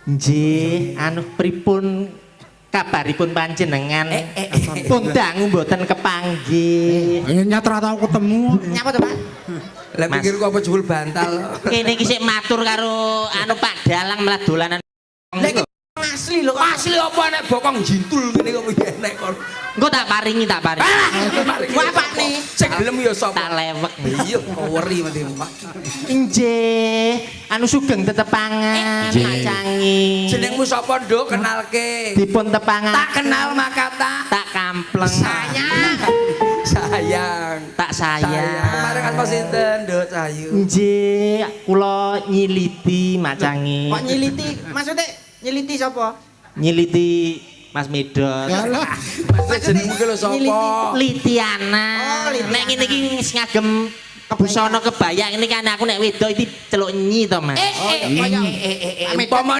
Nggih, anu, pripun kabaripun panjenengan? Pun dangu mboten kepanggih. Nyat ra tau ketemu. Nyapa to, Pak? Lah, Mas. pikirku apa jebul bantal. Kene iki sik matur karo anu, Pak Dalang, malah dolanan. Lah, iki asli lho kok. Asli apa nek bokong jintul ngene kok piye nek kon. Engko tak paringi, tak paringi. Wah, Pak nih. Sing gelem ya sapa? Tak lewek. Iya, kok weri mati, Pak. Nggih, anu, sugeng tetepangan, Pak Cangi. Jenengmu sapa, Nduk? Kenalke. Dipun tepangan. Tak kenal maka tak Tak kampleng. Sayang. Sayang. Tak sayang. Kemarin kan sinten, Nduk Cahayu? Nggih, kula nyiliti, Mak Cangi. Kok nyiliti? Maksudnya nyiliti sapa? Nyiliti Mas Medot. Yalah. Maksudnya jenengmu ki lho sapa? Litiana. Oh, Litiana. Nek ngene iki ngagem busana kebaya ngene kan aku nek wedok iki celuk nyi to, Mas. Eh, eh, eh, eh, eh, Medot. umpama